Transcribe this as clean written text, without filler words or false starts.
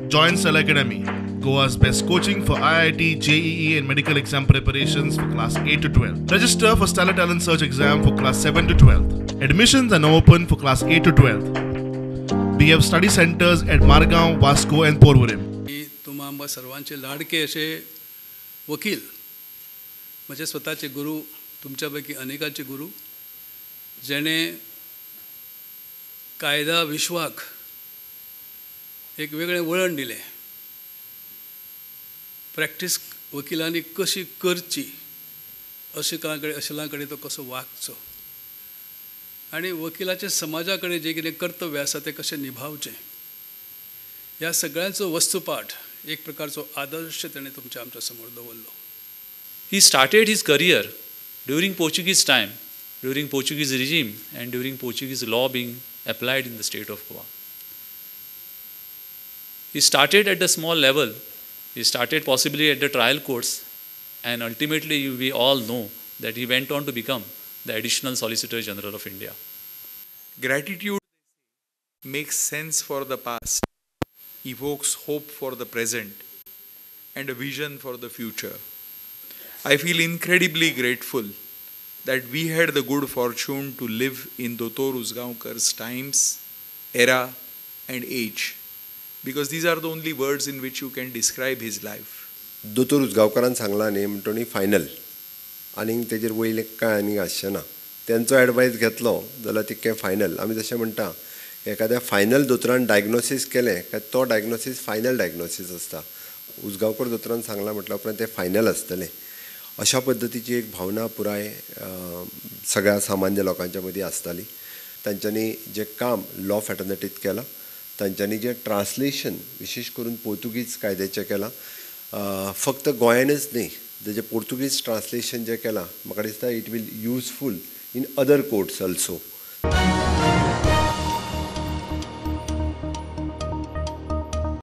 Join Stellar Academy, Goa's best coaching for IIT, JEE and medical exam preparations for class 8 to 12. Register for Stellar Talent Search exam for class 7 to 12. Admissions are now open for class 8 to 12. We have study centers at Margao, Vasco and Porvorim. तुम्हा आमकां सर्वांचे लाडके अशे वकील, म्हजे स्वताचे गुरू, तुमच्या पैकी अनेकांचे गुरू, जेणे कायदा विश्वाक एक वेगळें वळण दिलें. प्रॅक्टीस वकिलांनी कशी करची, अशें अशिलां कडेन तो कसो वागचो आनी वकिलाचें समाजा कडेन जें कितें कर्तव्य आसा तें कशें निभावचें, ह्या सगळ्यांचो वस्तुपाठ एक प्रकारचो आदर्श ताणें तुमच्या आमच्या समोर दवरलो. He started his career during Portuguese time, during Portuguese regime and during Portuguese law being applied in the state of Goa. He started at the small level. He started possibly at the trial courts, and ultimately we all know that he went on to become the Additional Solicitor General of India. Gratitude makes sense for the past, evokes hope for the present, and a vision for the future. I feel incredibly grateful that we had the good fortune to live in Dr. Usgaonkar's times, era, and age, because these are the only words in which you can describe his life. दोतोर उसगांवकारान सांगला न्ही म्हणटणी final, आनीक तेजेर वयलें कांय आनीक आसचें ना. तेंचो एडवायस घेतलो जाल्यार तितकें फायनल. आमी जशें म्हणटा एखाद्या फायनल दोतोरान डायग्नोसीस केलें काय तो डायग्नोसीस फायनल डायग्नोसीस आसता. उसगांवकर दोतोरान सांगलां म्हटल्या उपरांत तें फायनल आसतलें. अशा पद्दतीची एक भावना पुराय सगळ्या सामान्य लोकांच्या मदीं आसताली. तांच्यांनी जें काम लॉ फ्रेटर्निटींत केलां, तांच्यांनी जें ट्रान्सलेशन विशेश करून पोर्तुगीज कायद्याचें केलां, फक्त गोंयानच न्ही, तेजें पोर्तुगीज ट्रान्सलेशन जें केलां म्हाका दिसता it will useful in other courts also.